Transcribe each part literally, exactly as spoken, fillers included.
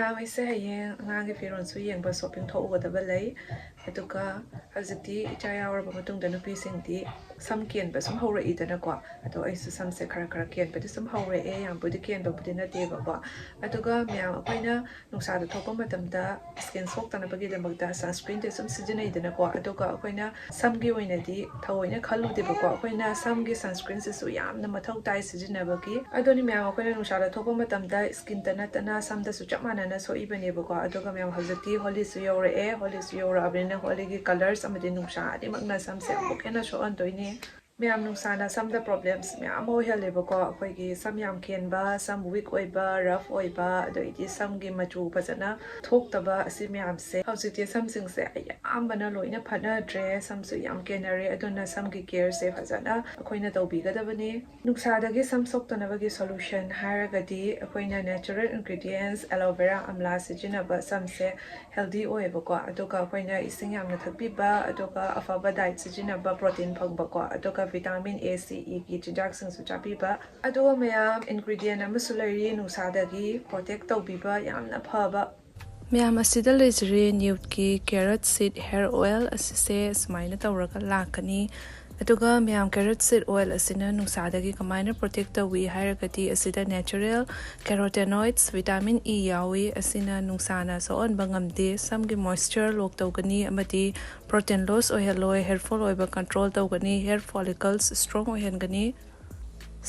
ꯃꯌꯥꯝ, ꯑꯩꯁꯦ ꯍꯌꯦꯡ ꯑꯉꯥꯡꯒꯤ ꯐꯤꯔꯣꯜꯁꯨ ꯌꯦꯡꯕ, ꯁꯣꯞꯄꯤꯡ ꯊꯣꯛꯎꯒꯗꯕ ꯂꯩ꯫ ꯑꯗꯨꯒ ꯍꯧꯖꯤꯛꯇꯤ ꯏꯆꯥ ꯌꯥꯎꯔꯕ ꯃꯇꯨꯡꯗ ꯅꯨꯄꯤꯁꯤꯡꯗꯤ ꯁꯝ ꯀꯦꯟꯕ ꯁꯨꯝ ꯍꯧꯔꯛꯏꯗꯅꯀꯣ꯫ ꯑꯗꯣ ꯑꯩꯁꯨ ꯁꯝꯁꯦ ꯈꯔ ꯈꯔ ꯀꯦꯟꯕꯗꯤ ꯁꯨꯝ ꯍꯧꯔꯛꯑꯦ, ꯌꯥꯝꯕꯨꯗꯤ ꯀꯦꯟꯕꯕꯨꯗꯤ ꯅꯠꯇꯦꯕꯀꯣ꯫ ꯑꯗꯨꯒ ꯃꯌꯥꯝ, ꯑꯩꯈꯣꯏꯅ ꯅꯨꯡꯁꯥꯗ ꯊꯣꯛꯄ ꯃꯇꯝꯗ ꯁ꯭ꯀꯤꯟ ꯁꯣꯛꯇꯅꯕꯒꯤꯗꯃꯛꯇ ꯁꯟꯁꯀ꯭ꯔꯤꯟꯗꯤ ꯁꯨꯝ ꯁꯤꯖꯤꯟꯅꯩꯗꯅꯀꯣ꯫ ꯑꯗꯨꯒ ꯑꯩꯈꯣꯏꯅ ꯁꯝꯒꯤ ꯑꯣꯏꯅꯗꯤ ꯊꯑꯣꯏꯅ ꯈꯜꯂꯨꯗꯦꯕꯀꯣ꯫ ꯑꯩꯈꯣꯏꯅ ꯁꯝꯒꯤ ꯁꯟꯁꯀ꯭ꯔꯤꯟꯁꯤꯁꯨ ꯌꯥꯝꯅ ꯃꯊꯧ ꯇꯥꯏ ꯁꯤꯖꯤꯟꯅꯕꯒꯤ꯫ ꯑꯗꯨꯅꯤ ꯃꯌꯥꯝ, ꯑꯩꯈꯣꯏꯅ ꯅꯨꯡꯁꯥꯗ ꯊꯣꯛꯄ ꯃꯇꯝꯗ ꯁ꯭ꯀꯤꯟꯇ ꯅꯠꯇꯅ ꯁꯝꯗꯁꯨ ꯆꯞ ꯃꯥꯟꯅꯅ ꯁꯣꯛꯏꯕꯅꯦꯕꯀꯣ꯫ ꯑꯗꯨꯒ ꯃꯌꯥꯝ, ꯍꯧꯖꯤꯛꯇꯤ ꯍꯣꯂꯤꯁꯨ ꯌꯧꯔꯛꯑꯦ꯫ ꯍꯣꯂꯤꯁꯨ ꯌꯧꯔꯛꯑꯕꯅꯤꯅ ꯍꯣꯂꯤꯒꯤ ꯀꯂꯔꯁ ꯑꯃꯗꯤ ꯅꯨꯡꯁꯥ ꯑꯅꯤꯃꯛꯅ ꯁꯝꯁꯦ ꯑꯃꯨꯛ ꯍꯦꯟꯅ ꯁꯣꯛꯍꯟꯗꯣꯏꯅꯦ꯫ ꯃꯌꯥꯝ, ꯅꯨꯡꯁꯥꯅ ꯁꯝꯗ ꯄ꯭ꯔꯣꯕ꯭ꯂꯦꯝꯁ ꯃꯌꯥꯝ ꯑꯃ ꯑꯣꯏꯍꯜꯂꯦꯕꯀꯣ꯫ ꯑꯩꯈꯣꯏꯒꯤ ꯁꯝ ꯌꯥꯝ ꯀꯦꯟꯕ, ꯁꯝ ꯋꯤꯛ ꯑꯣꯏꯕ, ꯔꯐ ꯑꯣꯏꯕ, ꯑꯗꯩꯗꯤ ꯁꯝꯒꯤ ꯃꯆꯨ ꯐꯖꯅ ꯊꯣꯛꯇꯕ, ꯑꯁꯤ ꯃꯌꯥꯝꯁꯦ ꯍꯧꯖꯤꯛꯇꯤ ꯁꯝꯁꯤꯡꯁꯦ ꯑꯌꯥꯝꯕꯅ ꯂꯣꯏꯅ ꯐꯠꯅꯗ꯭ꯔꯦ꯫ ꯁꯝꯁꯨ ꯌꯥꯝ ꯀꯦꯟꯅꯔꯦ꯫ ꯑꯗꯨꯅ ꯁꯝꯒꯤ ꯀꯦꯌꯔꯁꯦ ꯐꯖꯅ ꯑꯩꯈꯣꯏꯅ ꯇꯧꯕꯤꯒꯗꯕꯅꯤ꯫ ꯅꯨꯡꯁꯥꯗꯒꯤ ꯁꯝ ꯁꯣꯛꯇꯅꯕꯒꯤ ꯁꯣꯂꯨꯁꯟ ꯍꯥꯏꯔꯒꯗꯤ ꯑꯩꯈꯣꯏꯅ natural ingredients, aloe vera ꯑꯝꯂꯥ ꯁꯤꯖꯤꯟꯅꯕ ꯁꯝꯁꯦ ꯍꯦꯜꯗꯤ ꯑꯣꯏꯌꯦꯕꯀꯣ꯫ ꯑꯗꯨꯒ ꯑꯩꯈꯣꯏꯅ ꯏꯁꯤꯡ ꯌꯥꯝꯅ ꯊꯛꯄꯤꯕ, ꯑꯗꯨꯒ ꯑꯐꯕ ꯗꯥꯏꯠ ꯁꯤꯖꯤꯟꯅꯕ, ꯄ꯭ꯔꯣꯇꯤꯟ ꯐꯪꯕꯀꯣ, ꯑꯗꯨꯒ ꯚꯤꯇꯥꯃꯤꯟ ꯑꯦ, ꯁꯤ, ꯏꯒꯤ ꯆꯤꯟꯖꯥꯛꯁꯤꯡꯁꯨ ꯆꯥꯕꯤꯕ꯫ ꯑꯗꯨꯒ ꯃꯌꯥꯝ, ꯏꯟꯒ꯭ꯔꯤꯗꯤꯌꯦꯟ ꯑꯃꯁꯨ ꯂꯩꯔꯤ ꯅꯨꯡꯁꯥꯗꯒꯤ ꯄ꯭ꯔꯣꯇꯦꯛ ꯇꯧꯕꯤꯕ ꯌꯥꯝꯅ ꯐꯕ꯫ ꯃꯌꯥꯝ, ꯑꯁꯤꯗ ꯂꯩꯖꯔꯤ ꯅ꯭ꯌꯨꯠꯀꯤ ꯀꯦꯔꯣꯠ ꯁꯤꯗ ꯍꯦꯌꯔ ꯑꯣꯏꯜ ꯑꯁꯤꯁꯦ ꯁꯨꯃꯥꯏꯅ ꯇꯧꯔꯒ ꯂꯥꯛꯀꯅꯤ꯫ ꯑꯗꯨꯒ ꯃꯌꯥꯝ, ꯀꯦꯔꯣꯠ ꯁꯤꯗ ꯑꯣꯏꯜ ꯑꯁꯤꯅ ꯅꯨꯡꯁꯥꯗꯒꯤ ꯀꯃꯥꯏꯅ ꯄ꯭ꯔꯣꯇꯦꯛ ꯇꯧꯏ ꯍꯥꯏꯔꯒꯗꯤ, ꯑꯁꯤꯗ natural carotenoids, vitamin E ꯌꯥꯎꯏ꯫ ꯑꯁꯤꯅ ꯅꯨꯡꯁꯥꯅ ꯁꯣꯛꯍꯟꯕ ꯉꯝꯗꯦ꯫ ꯁꯝꯒꯤ moisture lock ꯇꯧꯒꯅꯤ ꯑꯃꯗꯤ protein loss ꯑꯣꯏꯍꯜꯂꯣꯏ꯫ Hair fall ꯑꯣꯏꯕ control ꯇꯧꯒꯅꯤ꯫ Hair follicles strong ꯑꯣꯏꯍꯟꯒꯅꯤ꯫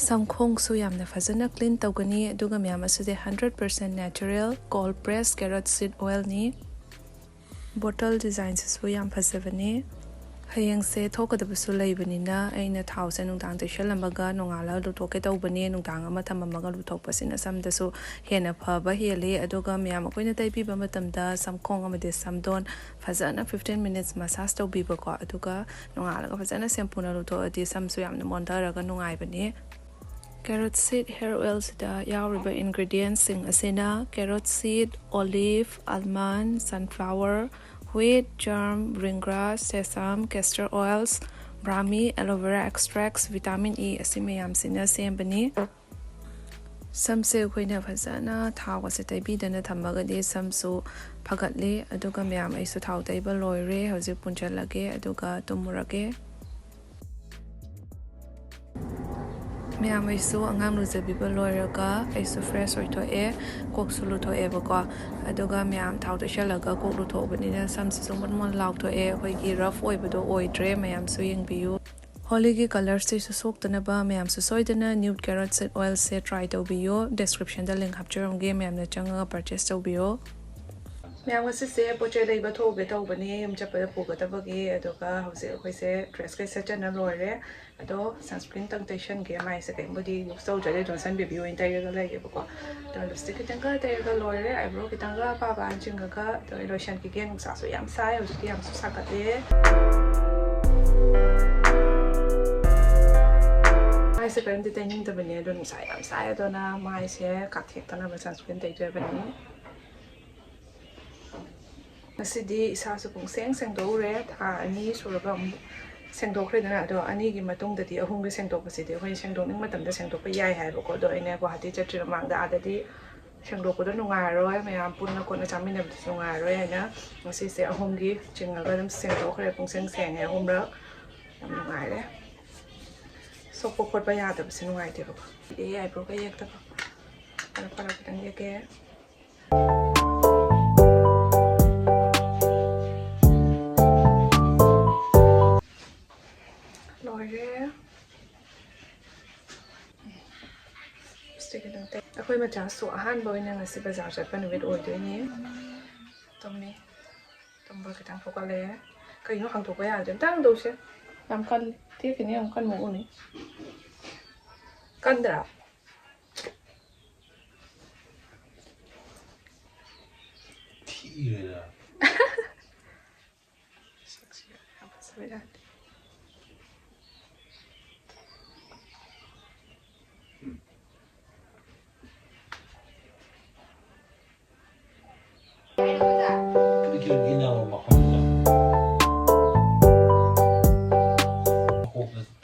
ꯁꯝꯈꯣꯡꯁꯨ ꯌꯥꯝꯅ ꯐꯖꯅ clean ꯇꯧꯒꯅꯤ꯫ ꯑꯗꯨꯒ ꯃꯌꯥꯝ, ꯑꯁꯤꯗꯤ hundred percent natural cold press carrot seed oil ꯅꯤ꯫ Bottle design ꯁꯤꯁꯨ ꯌꯥꯝ ꯐꯖꯕꯅꯦ꯫ ꯍꯌꯦꯡꯁꯦ ꯊꯣꯛꯀꯗꯕꯁꯨ ꯂꯩꯕꯅꯤꯅ ꯑꯩꯅ ꯊꯥꯎꯁꯦ ꯅꯨꯡꯗꯥꯡ ꯇꯩꯁꯜꯂꯝꯃꯒ ꯅꯣꯡꯉꯥꯜꯂꯒ ꯂꯨꯊꯣꯛꯀꯦ ꯇꯧꯕꯅꯦ꯫ ꯅꯨꯡꯗꯥꯡ ꯑꯃ ꯊꯝꯃꯝꯃꯒ ꯂꯨꯊꯣꯛꯄꯁꯤꯅ ꯁꯝꯗꯁꯨ ꯍꯦꯟꯅ ꯐꯕ ꯍꯦꯜꯂꯤ꯫ ꯑꯗꯨꯒ ꯃꯌꯥꯝ, ꯑꯩꯈꯣꯏꯅ ꯇꯩꯕꯤꯕ ꯃꯇꯝꯗ ꯁꯝꯈꯣꯡ ꯑꯃꯗꯤ ꯁꯝꯗꯣꯟ ꯐꯖꯅ fifteen minutes massage ꯇꯧꯕꯤꯕꯀꯣ꯫ ꯑꯗꯨꯒ ꯅꯣꯡꯉꯥꯜꯂꯒ ꯐꯖꯅ shampoo ꯅ ꯂꯨꯊꯣꯛꯑꯗꯤ ꯁꯝꯁꯨ ꯌꯥꯝꯅ ꯃꯣꯟꯊꯔꯒ ꯅꯨꯡꯉꯥꯏꯕꯅꯦ꯫ Carrot seed hair oil ꯁꯤꯗ ꯌꯥꯎꯔꯤꯕ ingredients ꯁꯤꯡ ꯑꯁꯤꯅ carrot seed, olive, almond, sunflower, wheat germ, greengrass, sesame, castor oils, brahmi, aloe vera extracts, vitamin E ꯑꯁꯤ ꯃꯌꯥꯝꯁꯤꯅ ꯁꯦꯝꯕꯅꯤ꯫ ꯁꯝꯁꯦ ꯑꯩꯈꯣꯏꯅ ꯐꯖꯅ ꯊꯥꯎꯒꯁꯦ ꯇꯩꯕꯤꯗꯅ ꯊꯝꯃꯒꯗꯤ ꯁꯝꯁꯨ ꯐꯒꯠꯂꯤ꯫ ꯑꯗꯨꯒ ꯃꯌꯥꯝ, ꯑꯩꯁꯨ ꯊꯥꯎ ꯇꯩꯕ ꯂꯣꯏꯔꯦ꯫ ꯍꯧꯖꯤꯛ ꯄꯨꯟꯁꯤꯜꯂꯒꯦ, ꯑꯗꯨꯒ ꯇꯨꯝꯃꯨꯔꯒꯦ꯫ ꯃꯌꯥꯝ, ꯑꯩꯁꯨ ꯑꯉꯥꯡ ꯂꯨꯖꯕꯤꯕ ꯂꯣꯏꯔꯒ ꯑꯩꯁꯨ fresh ꯑꯣꯏꯊꯣꯛꯑꯦ, ꯀꯣꯛꯁꯨ ꯂꯨꯊꯣꯛꯑꯦꯕꯀꯣ꯫ ꯑꯗꯨꯒ ꯃꯌꯥꯝ, ꯊꯥꯎ ꯇꯩꯁꯜꯂꯒ ꯀꯣꯛ ꯂꯨꯊꯣꯛꯎꯕꯅꯤꯅ ꯁꯝꯁꯤꯁꯨ ꯃꯣꯟ ꯃꯣꯟ ꯂꯥꯎꯊꯣꯛꯑꯦ꯫ ꯑꯩꯈꯣꯏꯒꯤ rough ꯑꯣꯏꯕꯗꯣ ꯑꯣꯏꯗ꯭ꯔꯦ꯫ ꯃꯌꯥꯝꯁꯨ ꯌꯦꯡꯕꯤꯌꯨ꯫ ꯍꯣꯂꯤꯒꯤ colourꯁꯤꯁꯨ ꯁꯣꯛꯇꯅꯕ ꯃꯌꯥꯝꯁꯨ ꯁꯣꯏꯗꯅ nude carrot seed oilꯁꯦ try ꯇꯧꯕꯤꯌꯣ꯫ Descriptionꯗ link ꯍꯥꯞꯆꯔꯝꯒꯦ, ꯃꯌꯥꯝꯅ ꯆꯪꯉꯒ purchase ꯇꯧꯕꯤꯌꯣ꯫ ꯃꯌꯥꯝ, ꯉꯁꯤꯁꯦ ꯄꯣꯠ ꯆꯩ ꯂꯩꯕ ꯊꯣꯛꯎꯒꯦ ꯇꯧꯕꯅꯦ, ꯌꯨꯝ ꯆꯠꯄꯗ ꯄꯨꯒꯗꯕꯒꯤ꯫ ꯑꯗꯨꯒ ꯍꯧꯖꯤꯛ ꯑꯩꯈꯣꯏꯁꯦ dressꯀ ꯁꯦꯠꯆꯟꯅ ꯂꯣꯏꯔꯦ꯫ ꯑꯗꯣ sunscreenꯇꯪ ꯇꯩꯁꯟꯒꯦ, ꯃꯥꯏꯁꯦ ꯀꯩꯝꯕꯨꯗꯤ use ꯇꯧꯗ꯭ꯔꯦ, ꯑꯗꯨ Johnson Baby ꯑꯣꯏꯅ ꯇꯩꯔꯒ ꯂꯩꯌꯦꯕꯀꯣ꯫ ꯑꯗꯣ lipstick ꯈꯤꯇꯪꯒ ꯇꯩꯔꯒ ꯂꯣꯏꯔꯦ, eyebrow ꯈꯤꯇꯪꯒ ꯑꯄꯥꯕ ꯑꯍꯟ ꯆꯤꯡꯉꯒ꯫ ꯑꯗꯣ ꯑꯩ ꯂꯣꯏꯁꯟꯈꯤꯒꯦ, ꯅꯨꯡꯁꯥꯁꯨ ꯌꯥꯝ ꯁꯥꯏ, ꯍꯧꯖꯤꯛꯇꯤ ꯌꯥꯝꯁꯨ ꯁꯥꯒꯠꯂꯦ꯫ ꯃꯥꯏꯁꯦ ꯀꯔꯤꯝꯇ ꯇꯩꯅꯤꯡꯗꯕꯅꯦ, ꯑꯗꯣ ꯅꯨꯡꯁꯥ ꯌꯥꯝ ꯁꯥꯏ, ꯑꯗꯨꯅ ꯃꯥꯏꯁꯦ ꯀꯥꯊꯦꯛꯇꯅꯕ sunscreen ꯇꯩꯖꯕꯅꯤ꯫ ꯉꯁꯤꯗꯤ ꯏꯁꯥꯁꯨ ꯄꯨꯡꯁꯦꯡ ꯁꯦꯡꯗꯣꯛꯎꯔꯦ꯫ ꯊꯥ ꯑꯅꯤ ꯁꯨꯔꯒ ꯑꯃꯨꯛ ꯁꯦꯡꯗꯣꯛꯈ꯭ꯔꯦꯗꯅ꯫ ꯑꯗꯣ ꯑꯅꯤꯒꯤ ꯃꯇꯨꯡꯗꯗꯤ ꯑꯍꯨꯝꯒꯤ ꯁꯦꯡꯗꯣꯛꯄꯁꯤꯗꯤ ꯑꯩꯈꯣꯏ ꯁꯦꯡꯗꯣꯛꯅꯤꯡ ꯃꯇꯝꯗ ꯁꯦꯡꯗꯣꯛꯄ ꯌꯥꯏ ꯍꯥꯏꯕꯀꯣ꯫ ꯑꯗꯣ ꯑꯩꯅ ꯒꯨꯋꯥꯍꯥꯇꯤ ꯆꯠꯇ꯭ꯔꯤ ꯃꯃꯥꯡꯗ ꯑꯥꯗꯗꯤ ꯁꯦꯡꯗꯣꯛꯄꯗꯣ ꯅꯨꯡꯉꯥꯏꯔꯔꯣꯏ, ꯃꯌꯥꯝ ꯄꯨꯟꯅ ꯀꯣꯟꯅ ꯆꯥꯃꯤꯟꯅꯕꯗꯨꯁꯨ ꯅꯨꯡꯉꯥꯏꯔꯔꯣꯏ ꯍꯥꯏꯅ ꯉꯁꯤꯁꯦ ꯑꯍꯨꯝꯒꯤ ꯆꯤꯡꯉꯒ ꯑꯗꯨꯝ ꯁꯦꯡꯗꯣꯛꯈ꯭ꯔꯦ꯫ ꯄꯨꯡꯁꯦꯡ ꯁꯦꯡꯉꯦ ꯑꯍꯨꯝꯔꯛ꯫ ꯌꯥꯝ ꯅꯨꯡꯉꯥꯏꯔꯦ꯫ ꯁꯣꯛꯄ ꯈꯣꯠꯄ ꯌꯥꯗꯕꯁꯦ ꯅꯨꯡꯉꯥꯏꯇꯦꯕꯀꯣ꯫ ꯑꯦ, eyebrow ꯀ ꯌꯦꯛꯇꯕ꯫ ꯈꯔ ꯈꯔ ꯈꯤꯇꯪ ꯌꯦꯛꯀꯦ꯫ ꯂꯣꯏꯔꯦ꯫ Lipstick ꯈꯤꯇꯪ ꯇꯩ-, ꯑꯩꯈꯣꯏ ꯃꯆꯥꯁꯨ ꯑꯍꯥꯟꯕ ꯑꯣꯏꯅ ꯉꯁꯤ ꯕꯖꯥꯔ ꯆꯠꯄ ꯅꯨꯃꯤꯠ ꯑꯣꯏꯗꯣꯏꯅꯦ꯫ ꯇꯨꯝꯃꯤ꯫ ꯇꯨꯝꯕ ꯈꯤꯇꯪ ꯍꯧꯒꯠꯂꯛꯑꯦ꯫ ꯀꯩꯅꯣ ꯍꯥꯡꯗꯣꯛꯄ ꯌꯥꯗ꯭ꯔꯦ? ꯑꯝꯇ ꯍꯥꯡꯗꯣꯛꯁꯦ꯫ ꯌꯥꯝ ꯀꯜꯂꯤ꯫ ꯇꯦꯛꯈꯤꯅꯤ, ꯌꯥꯝ ꯀꯟꯕ ꯎꯅꯤ꯫ ꯀꯟꯗ꯭ꯔꯥ? ꯊꯤꯔꯦꯗ꯫ ꯁꯛꯁꯤ ꯌꯥꯝ ꯐꯖꯕ ꯌꯥꯗꯦ꯫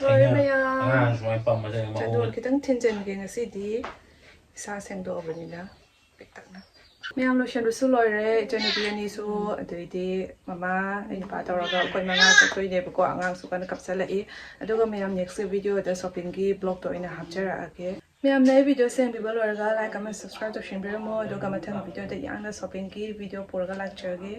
ꯂꯣꯏꯔꯦ ꯃꯌꯥꯝ꯫ ꯑꯉꯥꯡ ꯁꯨꯃꯥꯏꯅ ꯄꯝꯕꯁꯦ ꯃꯈꯣꯡ ꯆꯟꯗꯣꯟ ꯈꯤꯇꯪ ꯊꯤꯟꯖꯟꯒꯦ ꯉꯁꯤꯗꯤ꯫ ꯏꯁꯥ ꯁꯦꯡꯗꯣꯛꯑꯕꯅꯤꯅ ꯄꯤꯛꯇꯛꯅ꯫ ꯃꯌꯥꯝ ꯂꯣꯏꯁꯟꯕꯁꯨ ꯂꯣꯏꯔꯦ, ꯏꯆꯟꯅꯨꯄꯤ ꯑꯅꯤꯁꯨ, ꯑꯗꯩꯗꯤ ꯃꯃꯥ, ꯑꯩ ꯅꯨꯄꯥ ꯇꯧꯔꯒ ꯑꯩꯈꯣꯏ ꯃꯉꯥ ꯆꯠꯇꯣꯏꯅꯦꯕꯀꯣ꯫ ꯑꯉꯥꯡꯁꯨ ꯀꯟꯅ ꯀꯞꯆꯜꯂꯛꯏ꯫ ꯑꯗꯨꯒ ꯃꯌꯥꯝ next video ꯗ shopping ꯒꯤ vlog ꯇꯣ ꯑꯣꯏꯅ ꯍꯥꯞꯆꯔꯛꯑꯒꯦ꯫ ꯃꯌꯥꯝꯅ ꯑꯩ video ꯁꯦ ꯌꯦꯡꯕꯤꯕ ꯂꯣꯏꯔꯒ like ꯑꯃ subscribe ꯇꯧꯁꯤꯟꯕꯤꯔꯝꯃꯣ, ꯑꯗꯨꯒ ꯃꯊꯪ video ꯗ ꯌꯥꯝꯅ shopping ꯒꯤ video ꯄꯨꯔꯒ ꯂꯥꯛꯆꯔꯒꯦ꯫